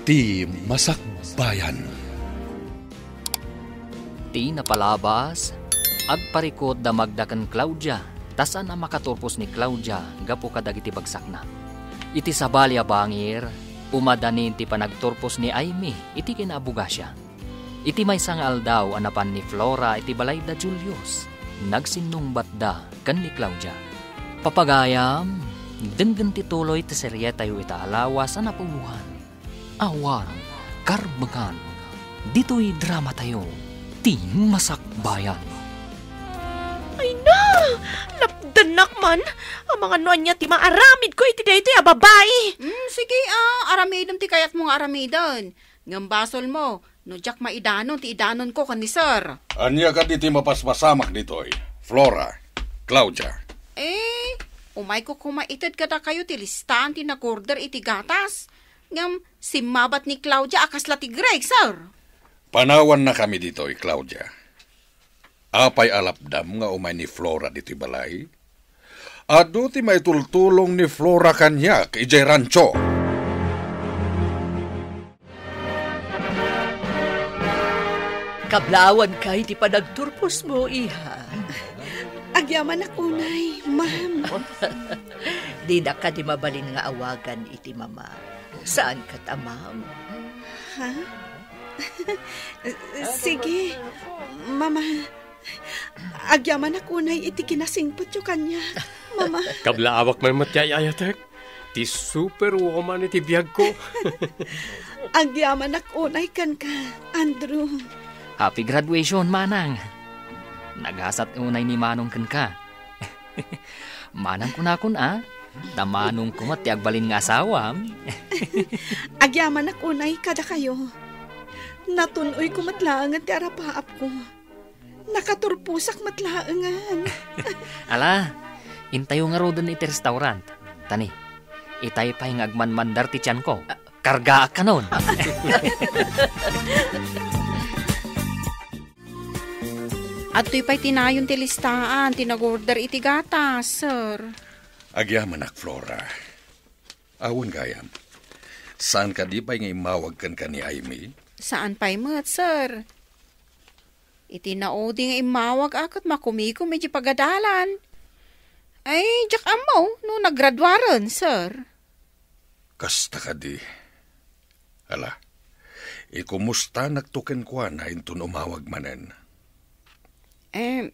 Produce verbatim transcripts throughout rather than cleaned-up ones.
Ti Masakbayan. Ti napalabas, agparikut da Magda ken Claudia, ta saan a makaturpos ni Claudia gapu kadagiti bagsakna. Iti sabali a bangir, umadanin ti panagturpos ni Aimee iti kinaabogasia. Iti maysa nga aldaw a napan ni Flora iti balay da Julius, nagsinnungbatda ken ni Claudia. Papagayam, denggen ti tuloy ti serietayo ita a lawas a napubuan. Awan karbengan ditoy dramatayo, Ti Masakbayan. Ay na! Lapdannak man! Amangan no ania ti maaramidko iti daytoy a babai! Mm, sige, ah, aramidem ti kayatmo nga aramiden. Ngem basolmo, no diak maidanon ti idanonko ken ni Sir. Ania kadi ti mapaspasamak ditoy, Flora, Claudia? Eh, umayko koma ited kadakayo ti listaan ti nagorder iti gatas. Ngem simmabat ni Claudia a kasla ti Greg, Sir. Panawannakami ditoy, Claudia. Apay a lapdam nga umay ni Flora ditoy balay? Adu ti maitultulong ni Flora kaniak idiay rancho. Kablaawanka iti panagturposmo, iha. Agyamanak unay, ma'am. Dinak kadi mabalin nga awagan iti mama. Saan ket a ma'am? Ha? Sige, mama. Agyamanak unay iti kinasingpetyo kaniak, mama. Kablaawak man met ti ay-ayatek. Ti superwoman iti biagko. Agyamanak unay kenka, Andrew. Happy graduation, manang. Nagasat unay ni manong kenka. Manang kunakon a, ta manongko met ti agbalin nga asawam. Agyamanak unay kadakayo. Natun-oyko met laengen ti arapaapko. Nakaturposak met laengen. Ala, intayo ngaruden iti restaurant. Tani, itay pay nga agmanmandar ti tianko. Kargaak kanon. Adtoy pay ti nayon ti listaan ti nagorder iti gatas, sir. Agyamanak, Flora. Awan gayam. Saan kadi pay nga immawag kenka ni Aimee? Saan pay met, sir. Iti naudi nga immawag a ket makumikom iti pagadalan. Ay, diak ammo no naggraduaren, sir. Kasta kadi. Ala, ikumustanakto kenkuana inton umawag manen. Eh,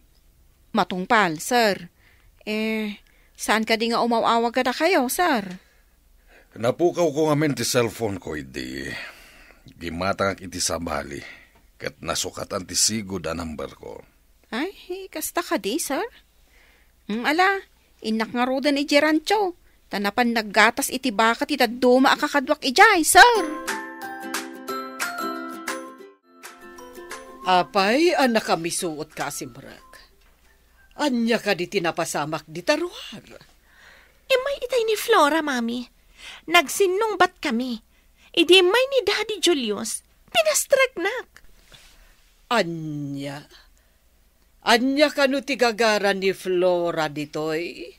matungpal, sir. Eh, saan kadi nga umaw-awag kadakayo, sir? Napukawko ngamin ti cellphone ko idi gimmatangak iti sabali ket nasukatan ti sigud a number ko. Ay, kasta kadi, sir? Mm, ala, innak ngaruden idiay rancho, ta napan naggatas iti baka ti dadduma a kakaduak idiay, sir. Apay a nakamisuotka a simrek? Ania kadi ti napasamak dita ruar? Immay itay ni Flora, Mami. Nagsinnungbat kami. Idi immay ni Daddy Julius, pinastreknak. Ania? Ania kano ti gagara ni Flora ditoy?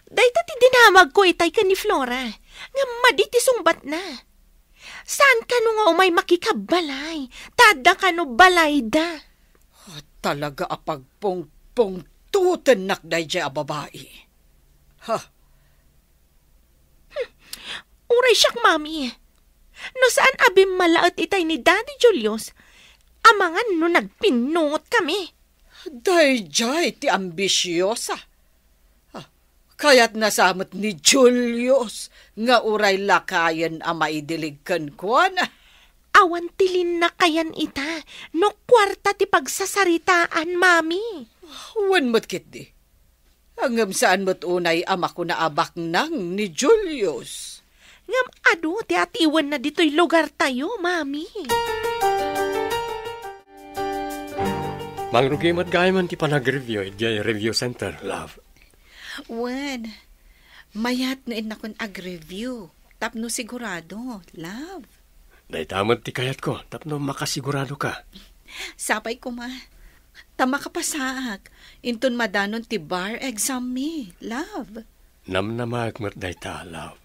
Dayta ti dinamagko itay ken ni Flora, ngem madi ti sungbatna. Saan kano nga umay makikabbalay, ta adda kano balayda. Ah, talaga a pagpungpungtutennak daydiay a babai. Ha? Hmm. Uray siak, Mami. No saan a bimmalaet itay ni Daddy Julius, amangan no nagpinnungot kami. Daydiay ti ambisiosa. Ah, kayatna sa met ni Julius nga uray lakayen a maidilig kenkuana. Awan ti linnakayan ita no kuarta ti pagsasaritaan, Mami. Wen met ketdi. Ngem saan met unay a makuna a baknang ni Julius. Ngem adu ti atiwenna ditoy lugartayo, Mami. Mangrugi met gayam ti panag-review idiay review center, love. Wen, mayat no innakon ag-review tapno sigurado, love. Dayta met ti kayatko tapno makasigurado ka. Sapay koma. Ta makapasaak inton madanon ti bar exam mi, love. Namnamaek met dayta, love.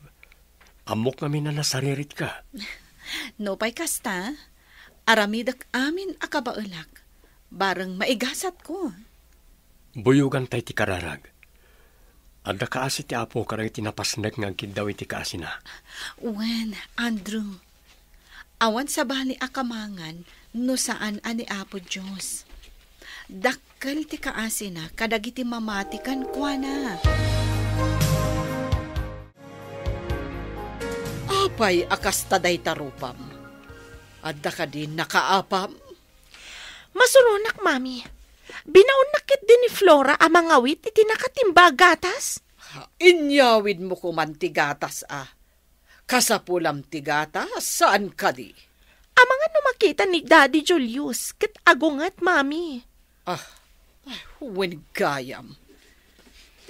Ammok ngamin a nasariritka. Nupay kasta, aramidek amin a kabaelak, bareng maigasatko. Buyogan tay ti kararag. Adda kaasi ti Apo kadagiti napasnek nga agkiddaw iti kaasina. Wen, Andrew, awan sabali a kamangan no saan a ni Apo Dios. Dakkel ti kaasina kadagiti mamati kenkuana. Apay a kasta dayta rupam? Adda kadi nakaapam? Masuronak, Mami. Binaonnak ketdi ni Flora a mangawit iti nakatimba a gatas. Ha, inyawidmo koman ti gatas, a. Kasapulam ti gatas, saan kadi? Amangan no makita ni Daddy Julius, ket agunget, Mami. Ah, ay, wen gayam.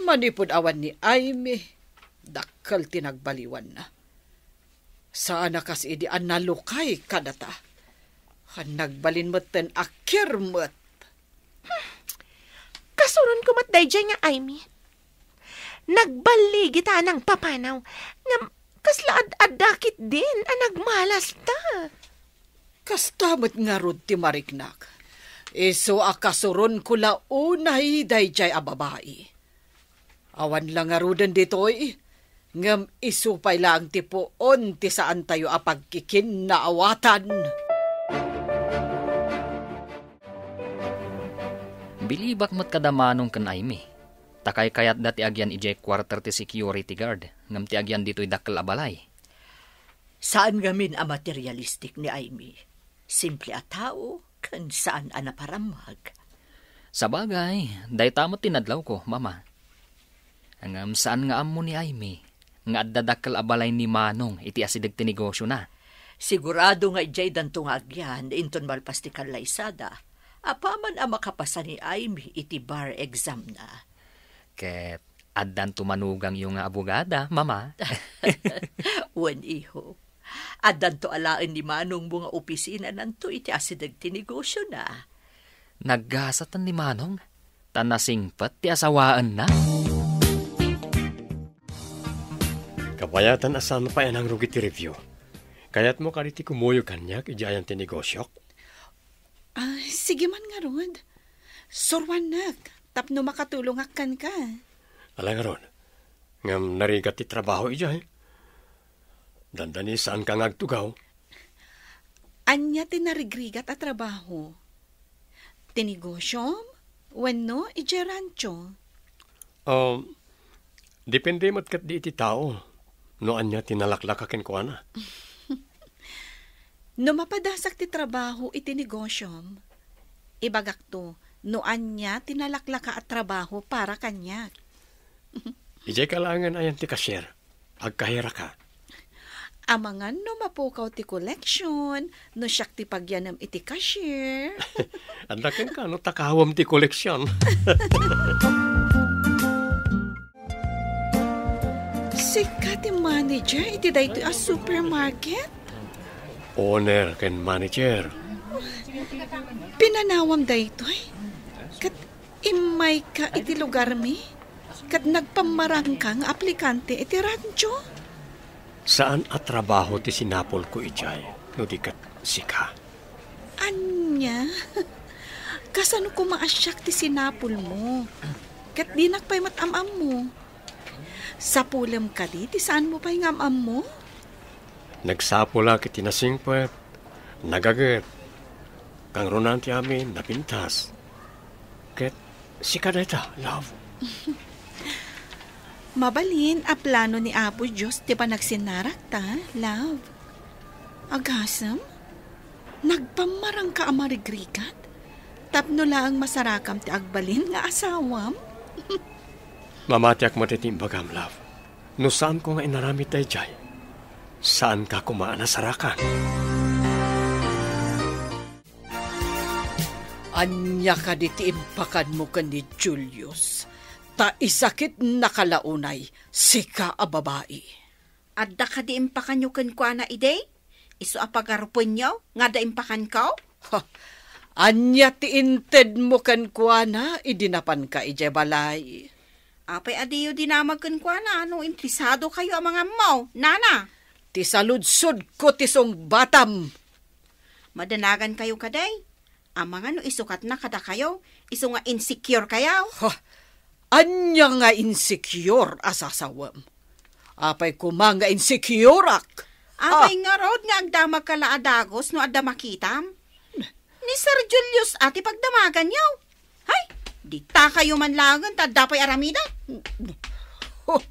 Manipud awan ni Aimee, dakkel ti nagbaliwanna. Saan a kas idi a nalukay kadata. Nagbalin metten a kirmet. Kasuronko met daydiay nga Aimee. Nagballigita a nangpapanaw. Ngem kasla ad-adda ketdin a nagmalasta. Kasta met ngarud ti mariknak. Isu a kasuronko la unay daydiay a babai. Awan la ngaruden ditoy, ngem isu pay laeng ti puon ti saantayo a pagkikinnaawatan. Bilibak met kada Manong ken Aimee, ta kaykayatda ti agyan idiay quarter ti security guard, ngem ti agyan ditoy dakkel a balay. Saan ngamin a materialistic ni Aimee. Simple a tao, ken saan a naparamag. Sabagay, dayta met ti nadlawko, Mama. Ngem saan nga ammo ni Aimee nga adda dakkel a balay ni Manong iti asideg ti negosiona. Sigurado nga idiaydanto nga agyan inton malpas ti kallaysada, apaman a makapasa ni Aimee iti bar examna. Ket addanto manugangyo nga abogada, Mama. Wen, iho. Addanto alaen ni manongmo nga opisinananto iti asideg ti negosiona. Naggasat ni Manong, ta nasingpet ti asawaenna. Kabayatan a saan pay a nangrugi ti review. Kayatmo kadi ti kumuyog kaniak idiay ayan ti negosiok? Ah, sige man ngarud. Suruannak tapno makatulongak kenka. Ala ngarud, ngem narigat ti trabaho idiay. Dandani saanka nga agtugaw. Ania ti narigrigat a trabaho? Ti negosiom wenno idiay rancho? Um, depende met ketdi iti tao no ania ti nalaklaka kenkuana. No mapadasak ti trabaho iti negosiom, ibagakto no ania ti nalaklaka a trabaho para kaniak. Idiay kalaengen ayan ti cashier. Agkahiraka. Amangan no mapukaw ti koleksyon, no siak ti pagyanem iti cashier. Adda kenka no takawem ti koleksyon. Sika ti manager iti daytoy a supermarket? Owner ken manager. Pinanawam daytoy? Ket immayka iti lugarmi? Ket nagpammarangka nga aplikante iti rancho? Saan a trabaho ti sinapulko idiay, no di ket sika. Ania? Kasano koma a siak ti sinapulmo? Ket dinak pay met am-ammo. Sapulem kadi ti saanmo pay nga am-ammo? Nagsapulak iti nasingpet, nagaget, kangrunaan ti amin, napintas. Ket sika dayta, love. Mabalin a plano ni Apo Dios ti panagsinnarakta, love. Agasem, nagpammarangka a marigrigat tapno laeng masarakam ti agbalin nga asawam? Mamatiak met iti imbagam, love. No saanko nga inaramid daydiay, saanka koma a nasarakan. Ania kadi ti impakanmo ken ni Julius? Ta isakitnaka la unay, sika a babai. Adda kadi impakanyo kenkuana idi? Isu a pagarupenyo nga adda impakanko? Ha, ania ti intedmo kenkuana idi napanka idiay balay? Apay a diyo dinamag kenkuana no interesadokayo a mangammo, nana? Ti saludsodko ti sungbatam. Madanagankayo kadi? Amangan no isukatna kadakayo, isu nga insecure kayo? Ha? Ania nga insecure a sasawem? Apay koma nga insecureak? Apay Ah. ngarud nga agdamagka la a dagus no adda makitam? Ni Sir Julius a ti pagdamaganyo. Hay, ditakayo man laengen ta adda pay aramiden. Oh,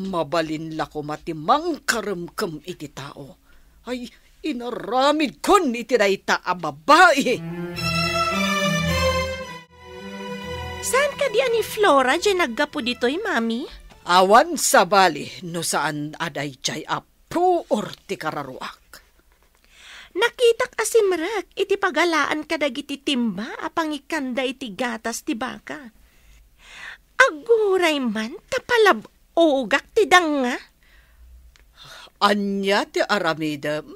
mabalin la koma ti mangkaremkem iti tao. Ay, inaramidkon iti dayta a babai. Saan kadi a ni Flora diay naggapu ditoy, Mami? Awan sabali no saan a daydiay a puor ti kararuak. Nakitak a simrek iti pagalaan kadagiti timba a pangikanda iti gatas ti baka. Aguray man ta palab-ogak ti danga. Ania ti aramidem?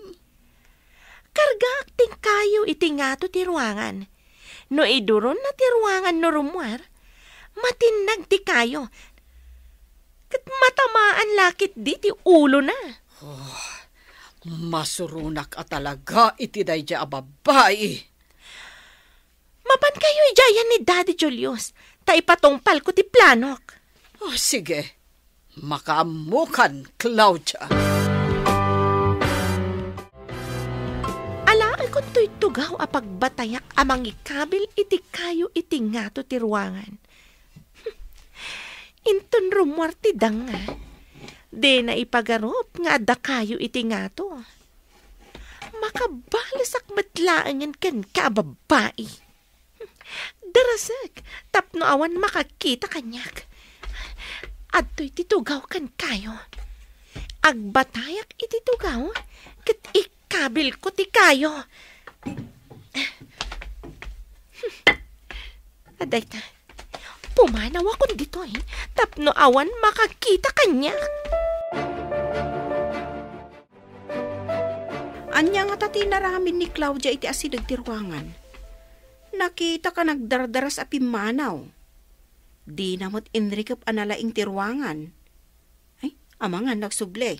Kargaak ti kayo iti ngato ti ruangan. No iduronna ti ruangan no rummuar, matinnag ti kayo. Ket matamaan la ketdi ti ulona. Oh, masuronak a talaga iti daydiay a babai. Mapankayo idiay ni Daddy Julius, ta ipatungpalko ti planok. Oh, sige. Makaammokan, Claudia. Alaekon toy tugaw a pagbatayak a mangikabil iti kayo iti ngato ti ruangan. Inton rummuar ti danga, dina ipagarup nga adda kayo iti ngato. Makabalesak met laengen kenka a babbai. Darasek tapno awan makakita kaniak. Adtoy ti tugaw kenkayo. Agbatayak iti tugaw ket ikabilko ti kayo. Adayta, pumanawakon ditoy tapno awan makakita kaniak. Ania ngata ti inaramid ni Claudia iti asideg ti ruangan? Nakitak a nagdardaras a pimmanaw. Dina met inrikep a nalaing ti ruangan. Ay, amangan no agsubli.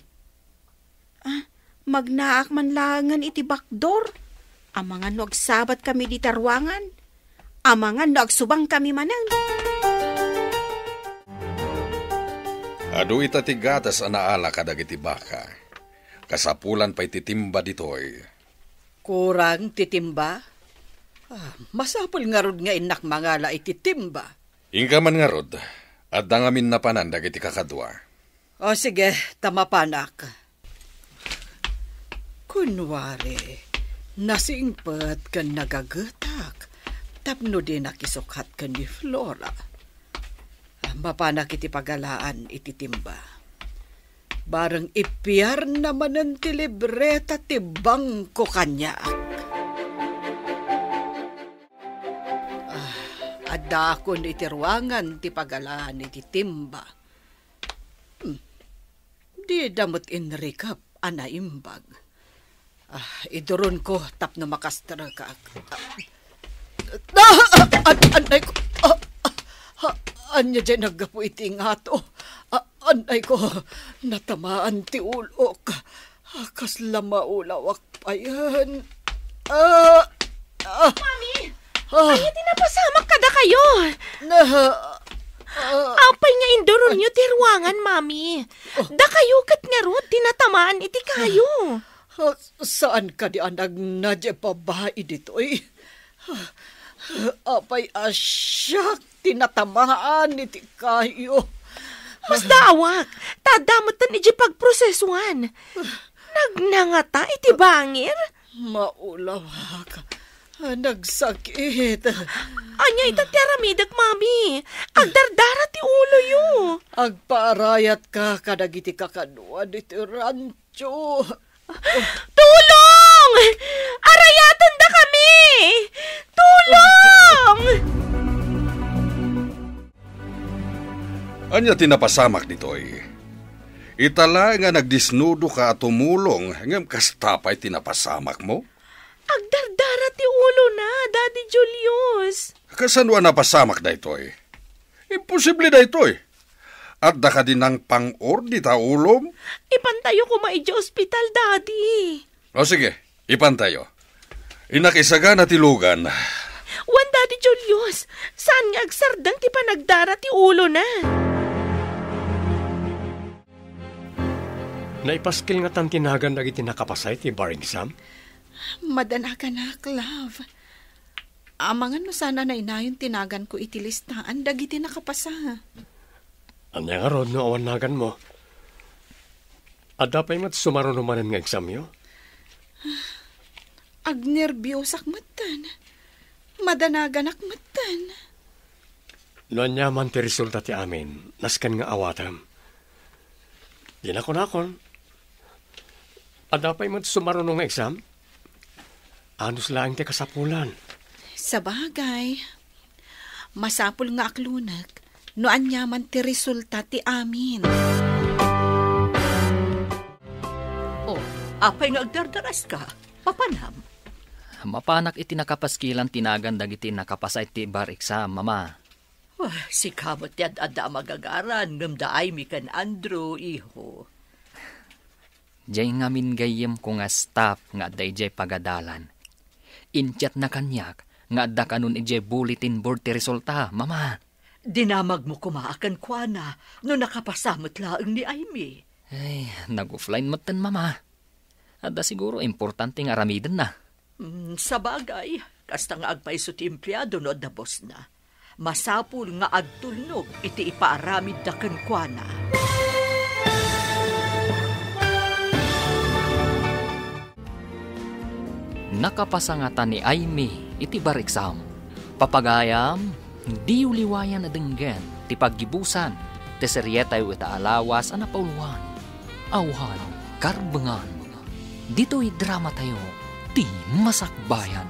Ah, magnaak man laengen iti bakdor. Amangan no agsabatkami dita ruangan. Amangan no agsubangkami manen. Adu ita ti gatas a naala kadagiti baka. Kasapulan pay ti timba ditoy. Kurang ti timba? Ah, masapul ngarud nga innak mangala iti timba. Inka man ngarud, adda ngamin napanan dagiti kakadua. O sige, ta mapanak. Kunwari, nasingpet ken nagagetak tapno dinak isukat ken ni Flora. Mapanak iti pagalaan iti timba. Bareng ipiarna manen ti libreta ti bangko kaniak. Ah, addaakon iti ruangan ti pagalaan iti timba. Hmm. Dida met inrikep a naimbag. Ah, iduronko tapno makastrekak. Ah, ah, an-, anay ko. Ah, ah, ah, ania diay naggapu iti ngato? Ah, anay ko, natamaan ti ulok. Ah, kasla maulawak payen. Ah, ah, Mami! Ah. Ania ti napasamak kadakayo? Na, ah, Apay nga induronyo ti ruangan, Mami? Oh. Dakayo ket ngarud ti natamaan iti kayo. Ah, saan kadi a nagna diay babai ditoy? Apay a siak ti natamaan iti kayo? Masdaawak, ta adda metten idiay pagprosesuan. Nagna ngata iti bangir? Maulawak. Nagsakit. Ania ita ti aramidek, Mami? Agdardara ti uloyo. Agpaarayatka kadagiti kakadua ditoy rancho. Tulong! Arayatendakami! Tulong! Ania ti napasamak ditoy? Ita laeng a nagdisnudoka a tumulong, ngem kasta pay ti napasamakmo? Agdardara ti ulona, Daddy Julius. Kasano a napasamak daytoy? Imposible daytoy. Adda kadi nangpang-or dita ulom? Ipantayo koma idiay ospital, Daddy. O sige, ipantayo. Innak isagana ti lugan. Wen, Daddy Julius, saan nga agsardeng ti panagdara ti ulona. Naipaskil ngatan ti nagan dagiti nakapasay ti bar exam? Madanaganak, love. Amangan no saan a nainayon ti naganko iti listaan dagiti nakapasa. Ania ngarud no awan naganmo? Adda pay met sumaruno manen nga examyo? Agnerbiosak metten. Madanaganak metten. No aniaman ti resulta ti amin, nasken nga awatem. Di nakunakon. Adda pay met sumaruno nga exam? Anus laeng ti kasapulan. Sabagay, masapul nga aklonek no aniaman ti resulta ti amin. Oh, apay nga agdardaraska? Papanam? Mapanak iti nakapaskilan ti nagan dagiti nakapasay ti bar exam, Mama. Wah, sika met ti ad-adda a magagaran, ngem da Aimee ken Andrew, iho. Diay ngamin gayyemko nga staff nga adda idiay pagadalan. Inchatna kaniak nga adda kanon idiay bulletin board ti resulta, Mama. Dinamagmo koma a kenkuana no nakapasa met laeng ni Aimee. Ay, nag-offline metten, Mama. Adda siguro importante nga aramidenna. Mm, sabagay, kasta nga agpayso ti empleado no adda bossna. Masapul nga agtulnog iti ipaaramidda kenkuana. Nakapasa ngata ni Aimee iti bar exam. Papagayam, diyo liwayan a denggen ti paggibusan ti serietayo ita a lawas a napauluan. Awan karbengan. Ditoy dramatayo, ti Masakbayan.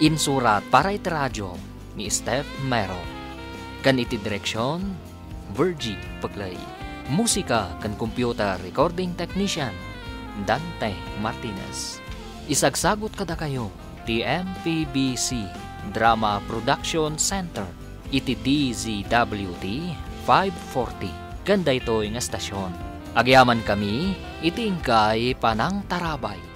Insurat para iti radio ni Steph Mero. Ken iti direksion, Virgie Pegley. Musika ken computer recording technician, Dante Martinez. Isagsagut kadakayo ti M P B C Drama Production Center iti D Z W T five forty ken daytoy nga estasion. Agyamankami iti inkay panangtarabay.